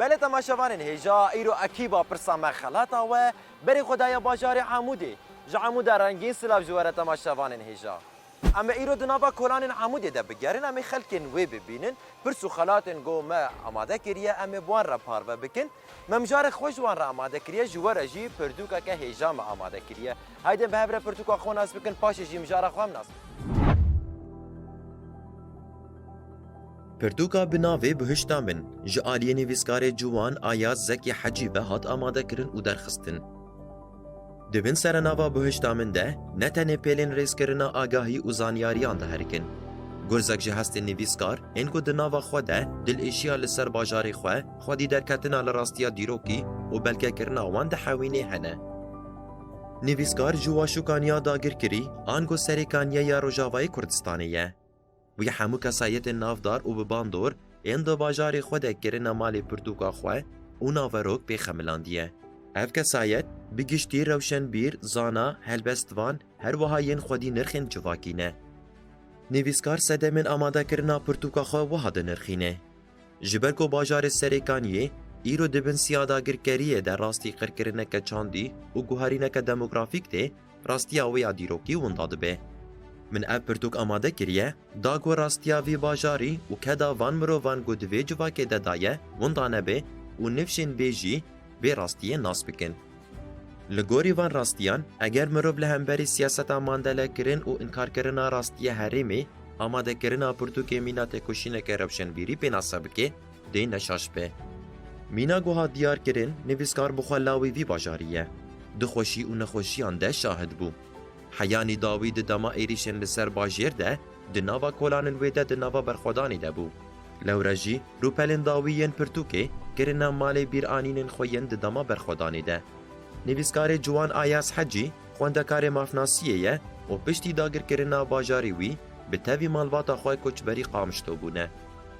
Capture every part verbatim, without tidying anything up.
Belê temaşevanên hêja, îro ekîba pirsa me xelata we berê xwe daye bajarê Amûdê. Ji Amûda rengîn silav ji we re temaşevanên hêja. Em ê îro di nava kolanên Amûdê de bigerin, em ê xelkên wê bibînin, pirs û xelatên ku me amade kiriye, em ê bi wan re parve bikin. Me mijarê xwe ji wan re amade kiriye, ji we re jî pirtûkeke hêja me amade kiriye. Haydin bi hev re pirtûka xwe nas bikin, paşê jî mijara xwe em nas bikin. Pirtûka bi navê Bihişta Min ji aliyê nivîskarê ciwan Ayaz Zekî Hecî ve hat amadekirin û derxistin. Di bin serenava Bihişta Min de ne tenê pêlên rêzkirina agahî û zanyariyan diherikin. Gurzek ji hestên nivîskar ên ku di nava xwe de dilêşiya li ser bajarê xwe, xwedî derketina li rastiya dîrokî û belgekirina wan dihewînê hene. Nivîskar ji wa şûkaniya dagirkirî ango serêkaniye ya Rojavayê Kurdistanê ye. Wî hemû kesayetên navdar û bi bandor ên di bajarê xwe de kirine malê pirtûka xwe û naverok pê xemilandiye. Ev kesayet bi giştî rewşenbîr, zana, helbestvan, her wiha yên xwedî nirxên civakî ne. Nivîskar sedemên amadekirina pirtûka xwe wiha dinirxîne. Ji ber ku bajarê Serêkaniyê îro di bin siya dagirkeriyê de rastî qirkirineke çandî û guherîneke demografîk tê, rastiya wê ya dîrokî winda dibe. Min ev pirtûk amade kiriye, da ku rastiya vî bajarî û keda van mirovan ku di vê civakê de daye winda nebe û nifşên vê jî vê rastiyê nas bikin. Li gorî van rastiyan, eger mirov li hemberî siyaseta mandelekirin û înkarkirina rastiya herêmê amadekirina pirtûkê mîna têkoşîneke rewşenbîrî pênase bike, dê ne şaş be. Mîna ku hat diyar kirin, nivîskar bi xwe lawê vî bajarî ye. Di xweşî û nexweşiyan de şahid bû. Heyanî dawî di dema êrîşên li ser bajêr de, di nava kolanên wê de di nava berxwedanê de bû. Lewre jî, rûpelên dawî yên pirtûkê kirine malê bîranînên xwe yên di dema berxwedanê de. Nivîskarê ciwan Ayaz Hecî, xwendekarê mafnasiyê ye û piştî dagirkirina bajarê wî, bi tevî malbata xwe koçberî Qamişlo bûne.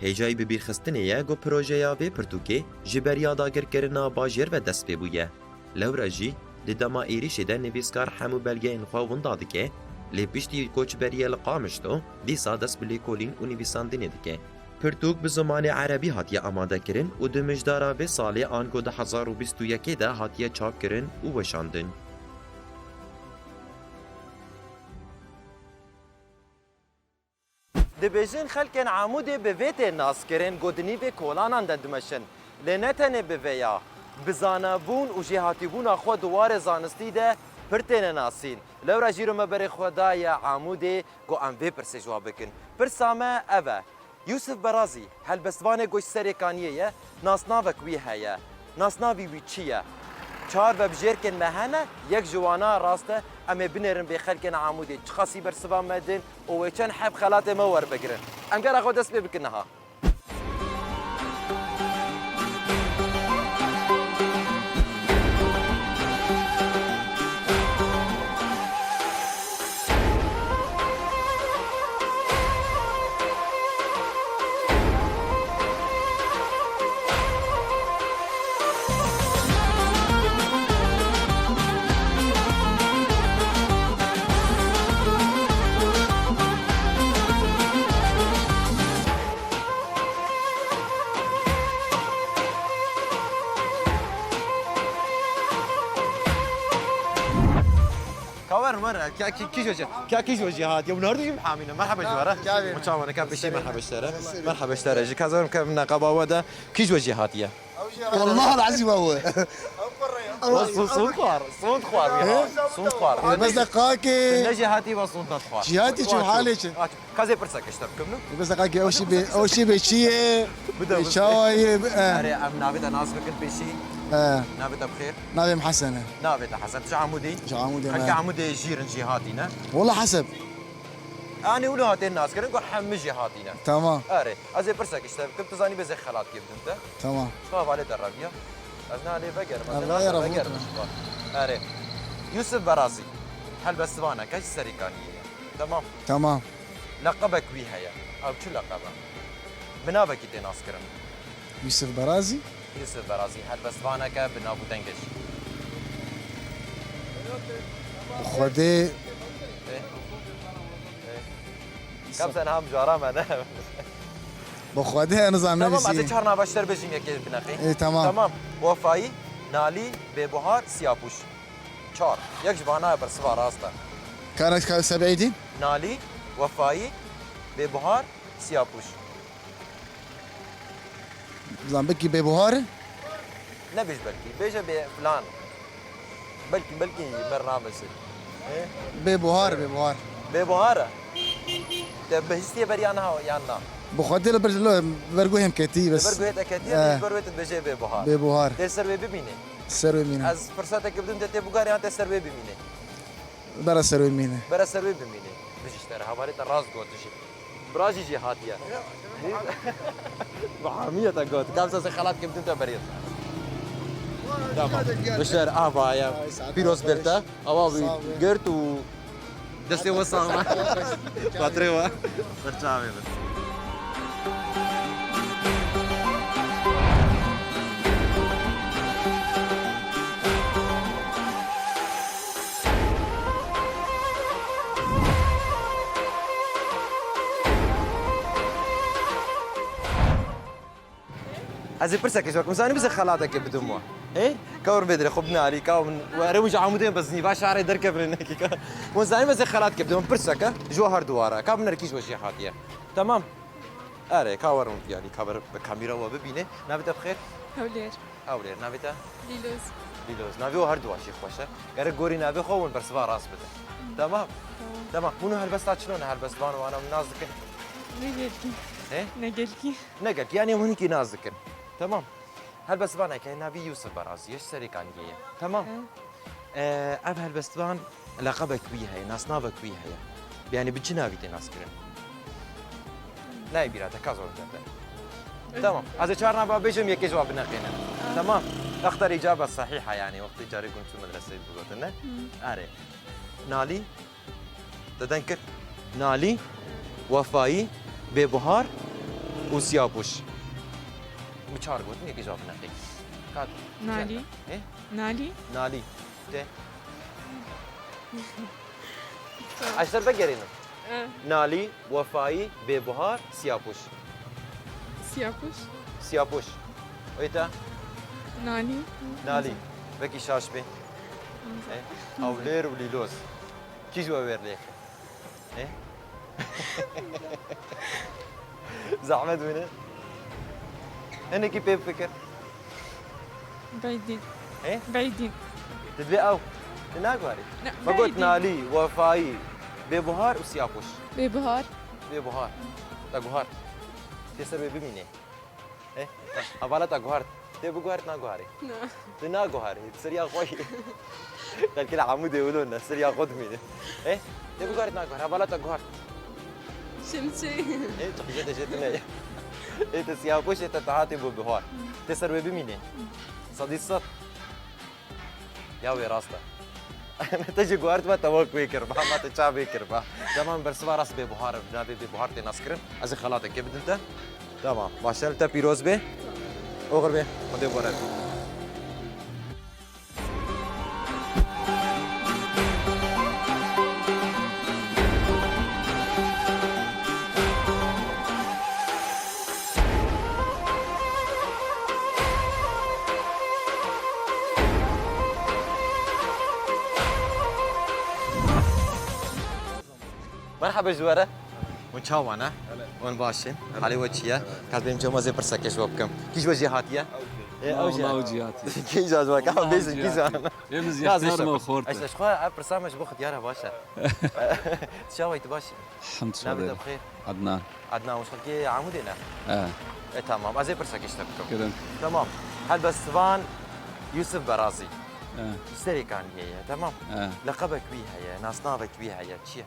Hêjayî bibîrxistinê ye ku projeya vê pirtûkê ji beriya dagirkirina bajêr ve dest pê bûye. Lewre jî, di dema êrîşê de nivîskar hemû belgeyên xwe winda dike, lê piştî koçberiyê li Qamişlo, dîsa dest bi lêkolîn û nivîsandinê dike. Pirtûk bi zimanê erebî hatiye amadekirin û di mijdara vê salê ango du hezar û bîst û yekê de hatiye çapkirin û weşandin. Dibêjin xelkên Amûdê bi vê tê naskirin ku di nîvê kolanan de dimeşin. Lê ne tenê bi vê ya, bi zanebûn û jêhatîbûna xwe di warê zanistî de pir têne nasîn. Lewra jî ro me berê xwe daye Amûdê ku em vê pirsê ji wan bikin. Pirsa me ev e. Yûsif Berazî, helbestvanê ku ji Serêkaniyê ye, nasnavek wî heye. Nasnavî wî çi ye? Çar vebijêrkên me hene, yek ji wana rast e, em ê binêrin bê xelkên Amûdê çiqasî bersiva me din û wê çend heb xelatê me werbigirin. Em gera xwe dest pê bikin niha. Kawer mera, kî, kî, kî ji wecî, kî, kî ji wecî hatiye? Û nardû jî hamîne. Merhaba ji we re. Muçawane, ka pişî merhaba ji te re. Merhaba ji te re. Ji kazanim ke min neqaba we de, kî ji wecî hatiye? Wallah lazim we. Sûnd xwar, sûnd xwar. Sûnd xwar. Bes de qakê. Ne jî hatî ve sûnd ne xwar. Jî hatî çi, halê çi? Ka ez ê pirsek ji te bikim, ne? Bes de qakê, ew şî bê, ew şî bê çi ye? Bide, bide. Çawa ye? Erê, em navê te nas bikin pêşî. He. Navê te bi xêr? Navê min Hesen e. Navê te Hesen. Tu ji Amûdê? Ji Amûdê me. Xelkê Amûdê jîr in jî hatî ne? Wala heseb. Anî wilo hatê nas kirin ku hemî jî hatî ne. Tamam. Erê, ez ê pirsek ji te bikim, tu zanî bê ez ê xelat kê bidim te. Tamam. Hevalê te reviya. Ez ne lê vegerim, ez ê vegerim. Erê. Yûsif Berazî. Helbestvaneke ji Serêkaniyê ye. Tamam. Tamam. Leqebek wî heye. Ew çi leqeb e? Bi navekî tê naskirin. Yûsif Berazî? Yûsif Berazî, helbestvaneke bi nav û dengê jî. Xwedê. Ê. Ê. Kam sen ham cara me ne? Bi Xwedê ez nizanim. Tamam, ez ê çar nava ji te re bêjim, yekê bineqî. Ê, tamam. Tamam. Wefayî, Nalî, Bêbuhar, Siyapûş. Çar. Yek ji vana bersiva rast e. Kana ka seb'eydî? Nalî, Wefayî, Bêbuhar, Siyapûş. Zan belkî Bêbuhar e? Nebêj belkî. Bêje bê filan. Belkî, belkî mer nabêje. He? Bêbuhar, Bêbuhar. Bêbuhar e? Te bihîstiye beriya niha yan na? Bi Xwedê li ber, li ber guhê min ketî, bes. Li ber guhê te ketiye, eh, ji ber wê tu dibêjê Bêbuhar. Bêbuhar. Tê ser wê bimîne? Ser wê mîne. Ez firsetekê bidim te tê bigarî yan te ser wê bimîne? Bera ser wê mîne. Bera ser wê bimîne. Bijî ji te re, hevalê te rast got jî. Bira jî jê hatiye. Bi hamiye te got. Ka ez ê xelat kim din te beriyet. Tamam. Bişer, ava ye. Ay, saet baş. Pîroz bir te. Awa bi girt û destê we sax be. Xatirê we. Ser çavê be. Ez ê pirsekê ji we bikim. Zanî bizê xelatekê bidim we. Ê? Ka wir bêdirê xwe bine alî, ka min were min ji Amûdê bezî, va şarê derkevine nekî ka. Min zanî bizê xelatekê bidim, pirseke ji we her duwara. Ka binerkî ji we jê hatiye. Tamam. Erê, ka werin yanî, ka ber bi kamîra we bibîne. Navê te bi xêr? Hewlêr. Hewlêr. Navê te? Lîloz. Lîloz. Navê we her duwa jî xweş e. Gerek gorî navê xwe hûn bersiva rast bidin. Tamam? Tamam. Tamam. Hûn û helbesta çilo ne? Helbestvan wana min nas dikin? Ne gelkî. He? Ne gelkî. Ne gelkî. Yanî hûn hînkî nas dikin. Tamam. Helbestvaneke navî Yûsif Berazî ye, ji Serêkaniyê ye. Tamam. He. Ee, ev helbestvan leqebek wî heye, nasnavek wî heye. Yanî bi çi navî tê naskirin? Nayê bîra te, ka zor te. Tamam. Ez ê çar nava bêjim, yekê ji wan bineqîne. Ah. Tamam. Exter îcaba sehîha yanî, wextê carê gund çû medreseyê bigotin, ne? Hı. Erê. Nalî, te deng kir. Nalî, Wefayî, Bêbuhar û Siyapûş. Min çar gotin, yekê ji wan bineqî. Ka Nalî. He? Nalî. Nalî. Te. Tamam. Ez ser vegerînim. Eh. Nalî, Wefayî, Bêbuhar, Siyapûş. Siyapûş. Siyapûş. Wê te? Nalî. Nalî. Belkî şaş bê. Nizam. Eh, Hewlêr û Lîloz. Kî ji we wêr lêxe? He? Zehmet bûne. Hinekî pê bifikir. Beydîn. He? Beydîn. Tu divê ew. Tu naguharî. Ne, Me got Beydîn. Nalî, Wefayî, Bêbuhar û Siyapûş. Bêbuhar. Bêbuhar. Te guhart. Tê ser wê bimînê. Eh, hevala te guhart. Tê biguhart naguharî? Na. Tu naguharî. Siriya xwe yî. Xelkê li Amûdê wilo ne. Siriya xwe dimîne. Eh, tê biguhart naguharî. Hevala te guhart. Şemsê. Eh, tu qîje te jê tune ye. Eh, te Siyapûş, eh, te tehatê bo bihar. Tê ser wê bimîne. Sedî sed. Ya wê rast e. Te jî guhart me, te wek wê kir, ba, ma te çavê kir, ba. Dema min bersiva rast Bêbuhar, navê Bêbuhar tê naskirin. Ez ê xelatekê bidim te. Tamam, baş e, li te pîroz bê. Oxir bê, Xwedê bi we re be. Merhaba ji we re. Hûn çawa ne? Hûn baş in? Halê we çi ye? Ka bêm cem ez ê pirsekê ji we bikim. Kî ji we jê hatiye? Ê, ew jî. Nav cî hatiye. Kî ji we? Ka bêjin, kî ji we? Ê, min zî Nazî ixtiyar me şefim. Xort. Eşte, ji xwe ev pirsa me ji bo ixtiyara baş e. Çawa yî, tu baş î? Hemd Navê te şerê. Bi xêr? Adnan. Adnan, û xelkê Amûdê ne? E. E, tamam. Ez ê pirsekê ji te bikim. Kirin. Tamam. Helbestvan Yusuf Berazî. E. Serê Kaniyê ye, tamam? E. Leqebek wî heye, nasnavek wî heye. Çi ye?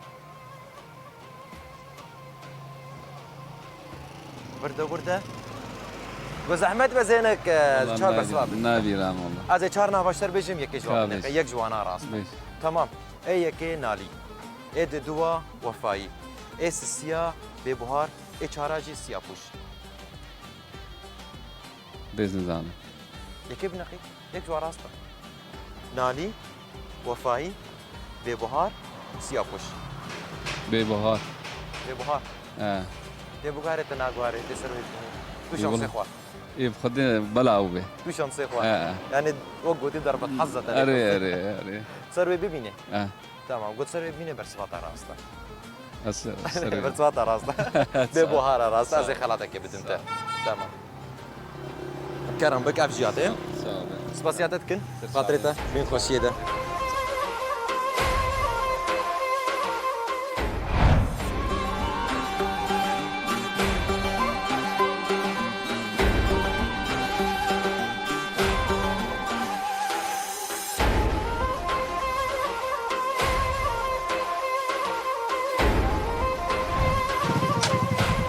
Wirde wirde. Bi zehmet be zênek, e, Wala çar nabî-, bersiva bin. Nabîram wala. Ez ê çar nava ji te re bêjim, yekê ji wan Ka binêre. Bêj. Yek ji wana rast. Bêj. Tamam. Ê yekê Nalî. Ê diduwa Wefayî. Ê sisiya Bêbuhar. Ê çara jî Siyapûş. Bêz nizanim. Yekê bineqî. Yek ji wan rast e. Nalî, Wefayî, Bêbuhar, Siyapûş. Bêbuhar. Bêbuhar. He. Ê biguherê te naguherê, tê ser wê bibînî. Tu şansê xwe. Ê bi Xwedê bela ew be. Tu şansê xwe. He. Yani wek gotî derbet hezze te lê Erê, xistî. Erê, erê. Ser wê bibînê. He. Tamam, got ser wê bibînê bersiva te rast e. Ez ser wê. Bersiva te rast e. Bê buhara rast e, ez ê xelatekê bidim te. Tamam. Kerem bik, ev jî ya te ye. Sağ ol. Spasiya te dikin. Xatirê te, bin xweşiyê de.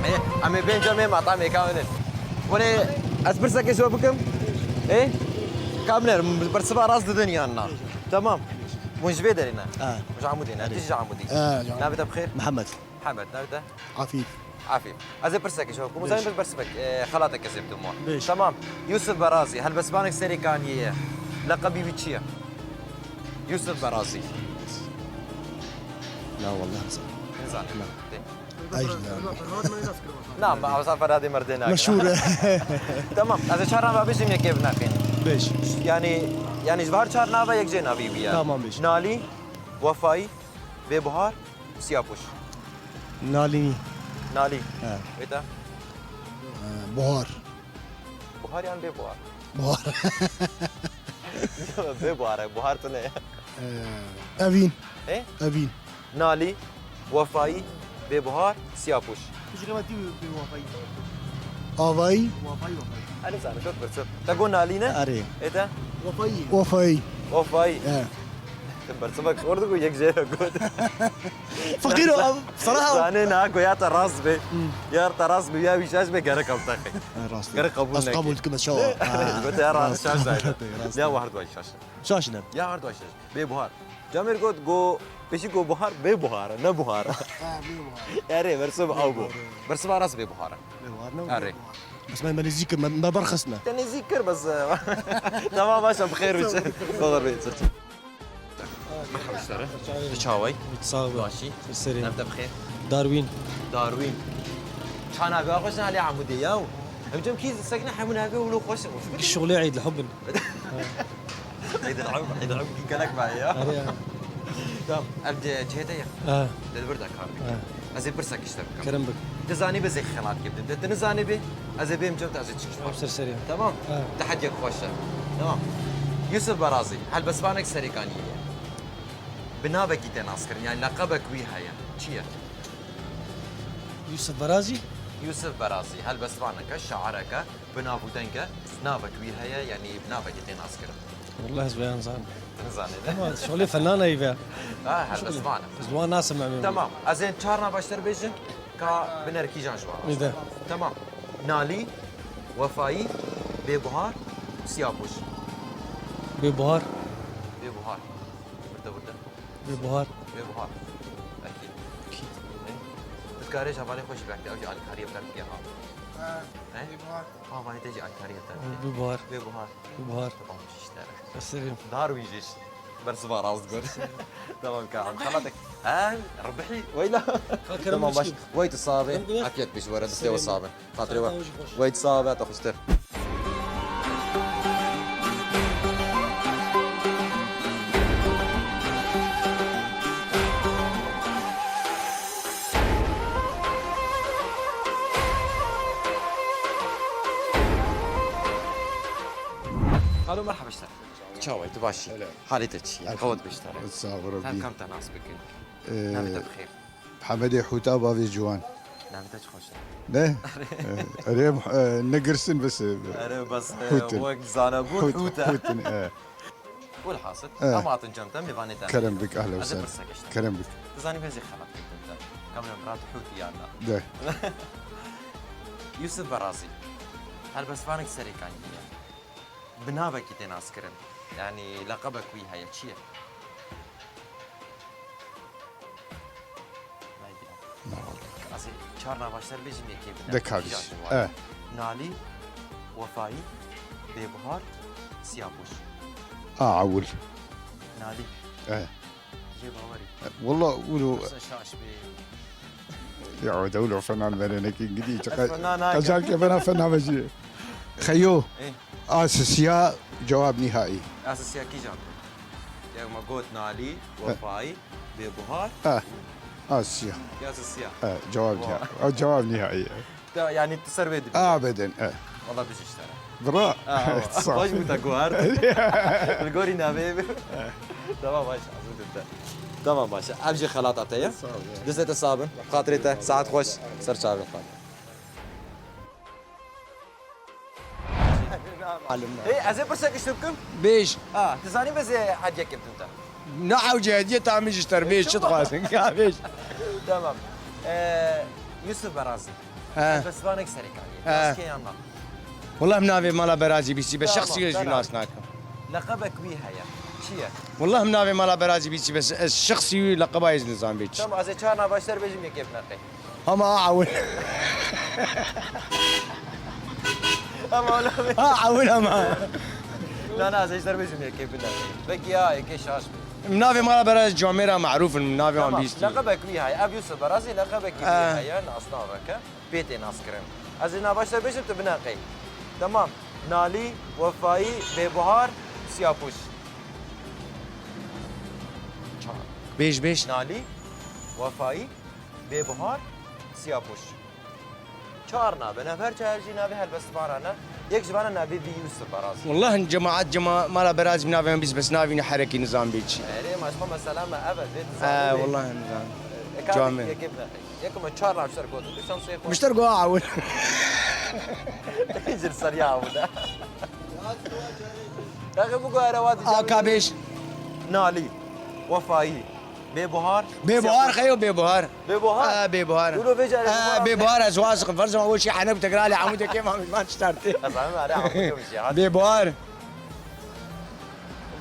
Ê, em ê bên cem ê metamê ka hûn in. Hûn ê ez pirsekê ji we bikim? Ê? Ka binêr, bersiva rast didin yan na? Tamam. Hûn ji vê derê ne? Ha. Ji Amûdê ne? Erê. Tu ji Amûdî. Ha, ji Amûdî. Navê te bi xêr? Mihemed. Mihemed, navê te? Afîf. Afîf. Ez ê pirsekê ji we bikim. Hûn zanin bes bersivek, e, xelateke zê bidim we. Bêş. Tamam. Yusuf Berazî, helbestvanek serê kaniyê ye. Leqebî wî çi ye? Yusuf Berazî. La wallah nizanim. Nizanim. La. Tê. Ay, la. Na, ma Hewsan Ferhadê merdê nake. Meşhûr e. Tamam, ez ê çar nava bêjim, yekê binaqînim. Bêj. Yani, yani ji bar çar nava yek jê navî wî ye. Tamam, bêj. Nalî, Wefayî, Bêbuhar, Siyapoş. Nalî. Nalî. He. Wê te? Ee, Buhar. Buhar yan Bêbuhar? Buhar. Bêbuhar e, Buhar tune ye. Ee, Evîn. Ê? Evîn. Nalî, Wefayî, Bêbuhar, Siyapoş. Ji xebatî Bêwefayî. Avayî. Wefayî, Wefayî. Elî zane, çok berçe. Te got Nalî ne? Erê. Ê te? Wefayî. Wefayî. Wefayî. He. Berçe bak, orada got yek jê got. Fakir o, abi, sana ha. Zane na, got ya te rast be. Hmm. Ya te rast be, ya wî şaş be, gerek ew te xey. Ha, rast. Gerek qebûl neke. Ez qebûl dikim, ez şaş. Got ya rast, şaş zane. Rast. Ya wahar duay şaş. Şaş ne? Ya wahar duay şaş. Bêbuhar. Camêr got, go, pêşî go buhar, bê buhar e, ne buhar e. Ha, bê buhar. Erê, bersiv ew bû. Bê buhar, e. Bersiva rast bê buhar e. Bê buhar, ne bê buhar. Erê. Bes me, me nêzîk kir, me, me berxistine. Te nêzîk kir, bes, e, tamam, baş e, bi xêr biçe. Baba bê, çi. Merhaba, işte. Tu çaway? Sağ ol. Başî? Serê. Navê te bi xêr? Darwin. Darwin. Çana be, xweş ne alê Amûdê ya. Em cem kî sekne hemû navê wilo xweş e. Şuxulê Eid li Hubbin. Eid el-Hub, Eid el-Hub gelek me ya. Erê ya. Tamam, ev de cihê te ye. Ha. Te li vir de kar dike. Ha. Ez ê pirsek ji te bikim. Kerem bik. Tu zanî be ez ê xelat kê bidim. Tu nizanî be, ez ê bêm cem te ez ê çikiş. Ser serî. Tamam? Ha. Tehdiyek xweş e. Tamam. Yusuf Berazî, helbestvanek serê kaniyê ye. Bi navekî tê naskirin, yani leqebek wî heye. Çi ye? Yusuf Berazî? Yusuf Berazî, helbestvaneke, şaireke. Bi nav û deng e, navek wî heye, yanî bi navekê tê naskirin. Wallah ez vê nizanim. Nizanê de. Ama şolê fenana yî ve. Ha, helbestvan e. Ez wan nasim em. Tamam. Ez ên çar nava ji te bêjim, ka binêr kîjan ji wan. Nîde. Tamam. Nalî, Wefayî, Bêbuhar, Siyapoş. Bêbuhar. Bêbuhar. Wirde wirde. Bêbuhar. Bêbuhar. Ekî. Ekî. Ne? Tu dikarî ji hevalê xwe jî vekte, ew jî alîkariyê bi te re dike ha. Ha, He? Bêbuhar. Avayê te jî alîkariyê te dike. Bêbuhar. Bêbuhar. Bêbuhar. Tamam, işte. Serê. Darwin jî bersiva rast got. Tamam ka, xelatek. Ha, Rebihî, weyla. Tamam, baş. Wey tu sabe, afiyet biş, were destê we sabe. Xatirê we. Wey tu sabe, te xweştir. Alo, merhaba işte. Çaway, tu baş î? Halê te çi ye? Qewet biştere. Sağ ol, Rabbi. Hem kam te nas bikin. Ee, Navê te bi xêr. Hemedê Hûta bavê ciwan. Navê te çi xweş e. Ne? Ee, erê, e, ne girsin bes, e, Erê bes, e, Hûtin. Wek zana bû Hût, Hût e. Hûtin, e. Welhasil, E. Em hatin cem te, mêvanê te. Kerem bik, ehla we sehla. Kerem bik. Tu zanî ez ê xelat kir te. Kamera mirat Hûtî yan na. De. Yusuf Berazî. Helbestvanek serê kaniyê ye. Bi navekî tê naskirin. Yanî leqebek wî heye, çi ye? Naybînim. Ez ê çar nava ji te bêjim, yekê bine. De kardeş. Kîjan ji wan? E. Nalî, Wefayî, Bêbuhar, Siyapoş. A, ewil. Nalî. E. Jê bawerî. E, walla, wilo. Wisa şaş bê. Ya, o dewlo fenan verenekî gidî, çi Ez qe-, fenan nake. Qecal ke bena fenan vejî. Xeyo. Ê. Asisiya cewab nihai. Asisiya kîjan? Ya me got Nalî, Wefayî, Bêbuhar. Eh. Asisiya. Ya asisiya. Eh, cewab Wa. nihai. O cewab nihai. Da, yani tu ser vê dibî. Abeden, eh. Valla bijî ji te re. Bira. Ah, Sağ ol. Baş bû te guhar. Li gorî navê bi. Tamam baş, azim te. Tamam baş. Ev jî xelata te ye. Sağ ol ya. Dizê te sabin. Xatirê te. Saet xweş. Ser çavê xwe. Hey, ez ê pirsek ji te bikim? Bêj. Ah, tu zanî ez ê hediyek bidim te. Ne hewce hediye tamî ji te re bêj, çi dixwazin? Ya bêj. Tamam. Ee, Yusuf Berazî. He. Helbestvanek serê kaniyê. He. Rast ke yan na? Wallah min navê mala Berazî bîstî, bes Tamam, şexsî ez jî tamam. nas nakim. Leqebek wî heye. Çi ye? Wallah min navê mala Berazî bîstî, bes ez şexsî wî leqeba ez nizam bê çi. Tamam, ez ê çar nava ji te re bêjim, yekê bineqe. Ama awil. Ama wala. Ha, awil ama. Na, na, ez ê ji te re bêjim, yekê bineqe. Belkî ya, yekê şaş be. Min navê mala Berazî Camêra Merûf in, min navê wan Tamam, bîstî. Leqebek wî heye. Ev Yusuf Berazî, leqebekî wî He. heye, nasnaveke. Pê tê naskirin. Ez ê nava ji te bêjim, tu bineqey. Tamam. Nalî, Wefayî, Bêbuhar, Siyapûş. Bêj, bêj. Nalî, Wefayî, Bêbuhar, Siyapûş. Çar nabe, nefer çar jî navê helbestvaran e. Yek ji vana navê bî Yusuf Berazî. Wallah cemaat, cema-, mala Berazî min navê min bîst, bes navî ne herekî nizam bê çi. Erê, ma ji xwe mesela me ev e, vê dizanê He, bê. wallah nizam. E, ka Camê. yekê bineqey. Yek me çar nav ji te re gotin, tu şansê xwe. Mişter go awil. Ji ser ya awil. Yaqê bu go erewa dî. A ka bêj. Nalî. Wefayî. Bêbuhar. Bêbuhar, xeyo Bêbuhar. Bêbuhar? Ha, Bêbuhar. Wilo vê carê Ha, Bêbuhar. Bêbuhar, ez waz kim. Ferz ma weşî hene bi tekrarê hemû dekê ma min ştartê. Ez hemû are hemû jî, hadi. Bêbuhar.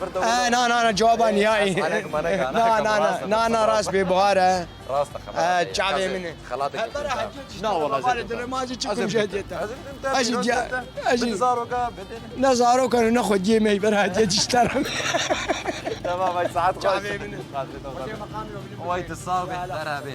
Bir de Ha, wilo. na, na, na, cewaba nihai. Ez hene ki mane Na, na, na, rast e, na, na, rast rast e. Bêbuhar e. Rast e, xebat Ha, e. çavê Xebat e. min e. Xelat e. Hep bera hediye çi Na, wala, ez ê bidim te. Mazi çi Ez ê kim bidim te. jediye te. Ez ê bidim te, Ez ê bidim diya-, te. ez ê Ne zaroka, bidin. Ne zaroka ne xwediyê me, bera hediye çi ji te re. Tamam, ay saet xweş. Çavê min e. Xatirê te xweş. Way tu sağ be, bera be.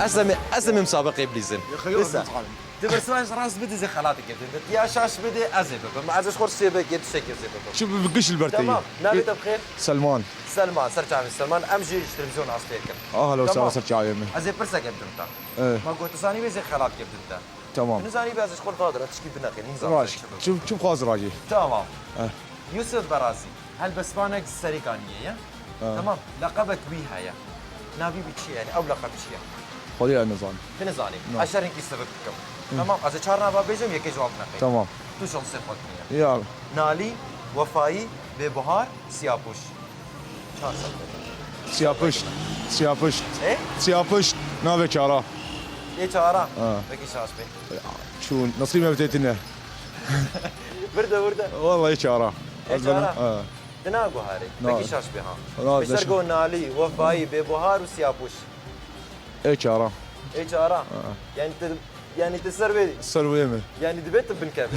Ez ê, ez ê musabaqeyê bilîzin. Lisa. Tu bersiva ji rast bidî, ez ê xelateke bidî. Ya şaş bidî, ez ê bibim. Ez ê ji xwe sêvekê, tiştekê ez ê bibim. Çi bi giş li ber te yî. Tamam. Navê te bi xêr? Selman. Selman, ser çavê Selman. Em jî ji televîzyon astê dikin. Ah, hello, Tamam. ser çavê min. Ez ê pirseke bidim te. Eh. Ma got, tu zanî wê ez ê xelateke bidim te. Tamam. Tu nizanî bê ez ji xwe li va dire tişkî bineqê, nîzam Raş. çi bidim. Çi, çi bixwaz rajî? Tamam. Eh. Yusuf Berazî. Helbestvanek ji Serê Kaniyê ye. Ha. Tamam. Leqebek wî heye. Navî wî çi ye? Yani ew leqeb çi ye? Xwedê ez nizanim. Tu nizanî. Na. Ez şerinkî sivik bikim. Hı. Tamam. Ez ê çar nava bêjim, yekê cewab neqe. Tamam. Tu şansê xwe dinêre. Ya. Nalî, Wefayî, Bêbuhar, Siyapûş. Çar sed. Siyapûş. Siyapûş. E? Siyapûş. Navê çara. Ê çara. Ha. Peki şaş be. Çûn. Nasîb me bi tê tine. Virde, virde. Vallahi çara. Ê çara. Ha. Di naguharê. Na. Pekî şaş bê ha. Na, Pêşer deşa. Go Nalî, Wefayî, Bêbuhar û Siyapûş. Ê çara. Ê çara. Ha. Yani tu, yani tu ser vê. Ser vê mi? Yani dibe tu binkevî.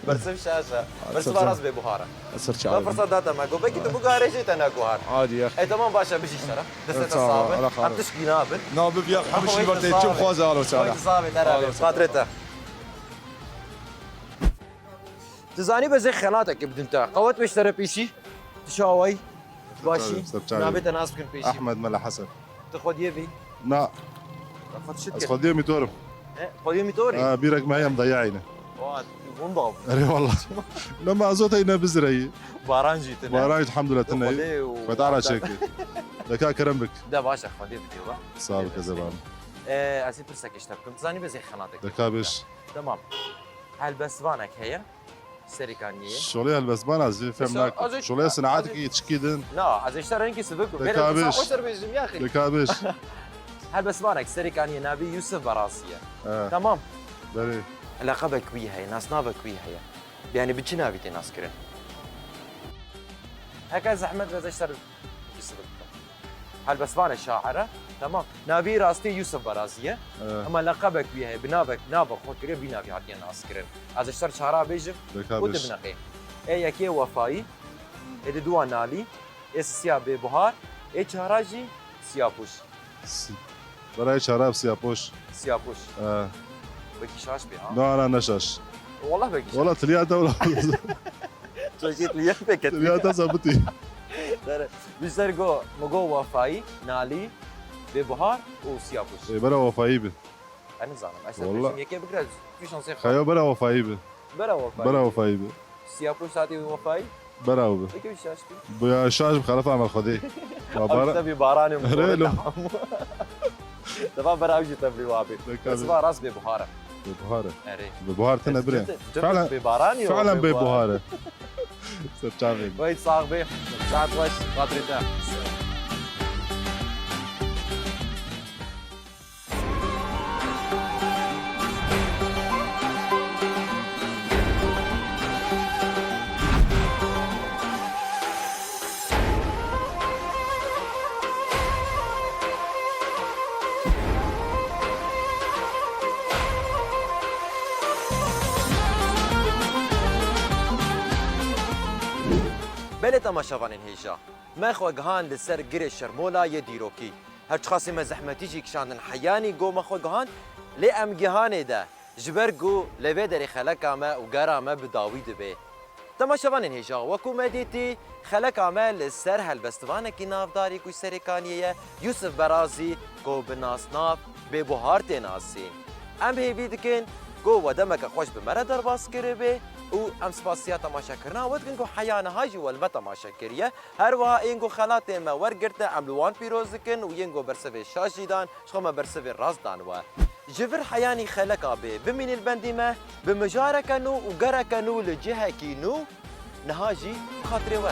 Bersiv şaş e. Bersiva rast Bêbuhar e. Ser çara. Ma firsat date me go. Belkî tu biguharê jî te neguhar. Adî ya. Ê tamam baş e, bijî ji te re. Destê te sax bin. Em tişkî nabin. Na bibiya, hemû şî bertê çi bixwaze alo çara. Xatirê te. Tu zanî be ez ê xelatekê bidim te. Qewet wê ji te re pêşî. Tu çawa yî? Başî. Ser çavê. Navê te nas bikin pêşî. Ahmed Mela Hesen. Tu xwediyê bî? Na. Xwe tu çi dikir? Ez xwediyê mîtor im. He, xwediyê mîtor î? Ha, bîrek me heye em dayayî ne. Wa, hûn da bû. Erê wallah. Ne ma zotey ne bizireyî. Baran jî tine. Baran jî elhamdulillah tine. Xwedê û Xweda ra çêkir. Deka kerem bik. De baş e, xwedê bidî wa. Sağ ol, keze bana. Ee, ez ê pirsekê ji te bikim. Tu zanî be ez ê xelatekê bidim te. Deka bêj. Tamam. Helbestvanek heye. Serê Kaniyê. Şolê helbestvan ez jî fem nakim. Şolê sinatekî çikî din. Na, ez ê ji te rengî sivik bim. Bêre desa xwe ser bêjim ya xî. Deka bêj. Helbestvanek Serêkaniyê navê Yûsif Berazî ye. He. Tamam. Belê. Leqebek wî heye, nasnavek wî heye. Yanî bi çi navî tê naskirin? Heke zehmet be ez ji te re bikim. Helbestvan e, şair e. Tamam. Navî rastî Yûsif Berazî ye. He. Hema leqebek wî heye, bi navek, nava xwe kiriye, bi navî hatiye naskirin. Ez ji te re çara bêjim. Beka û tu bêj. Binaqê. Ê yekê Wefayî, ê di dua Nalî, ê sisiya Bêbuhar, ê çara jî Siyapûş. Si-, Berayê çara bi Siyapûş. Siyapûş. He. Wekî şaş bê, ha? Na, na, ne şaş. Wallah wekî şaş. Wallah tiliya te wala. Çekî tiliya pê ket. Tiliya te zabitî. Dere. Bi ser go, mi go Wefayî, Nalî, Bêbuhar û Siyapûş. Ê, bera Wefayî bi. Ez nizanim. Ez Wallah. Pêşim yekê bigire, tu şansê xwe. Xeyo bera Wefayî bi. Bera Wefayî. Bera Wefayî bi. Siyapûş hatî Wefayî? Bera bi. Peki şaş bî. Bu ya şaş bi xelef amel Xwedê. Ma Ew bara- ji te bî baranê. Re lo. Deva bera ew jî te bî wa bî. Peki abi. Siva rast Bêbuhar e. Bêbuhar e. Erê. Bêbuhar tine bire. Cem, cem Felen, bê baranî yo, felen bê Bêbuhar e. Ser çavê. Wey sax bê. Saet weş, xatirê te. Belê temaşevanên hêja, me xwe gihand li ser girê Şermola yê dîrokî. Her çiqasî me zehmetî jî kişandin heyanî go me xwe gihand, lê em gihanê de, ji ber ku li vê derê xeleka me û gera me bi dawî dibe. Temaşevanên hêja, wekû me dîtî, xeleka me li ser helbestvanekî navdarî ku ji Serêkaniyê ye, Yûsif Berazî, ku bi nasnav Bêbuhar tê nasîn. Em hêvî dikin ku we demeke xweş bi me re derbas kiribe û em spasiya temaşekirina we dikin ku heya niha jî we li me temaşe kiriye. Her wiha ên ku xelatê me wergirte, em li wan pîroz dikin û yên ku bersivê şaş jî dan, ji xwe me bersivê rast dan we. Ji vir heyanî xeleka bê, bimînî li bendî me, bi mijareke nû û gereke nû li cihekî nû, niha jî bi xatirê we.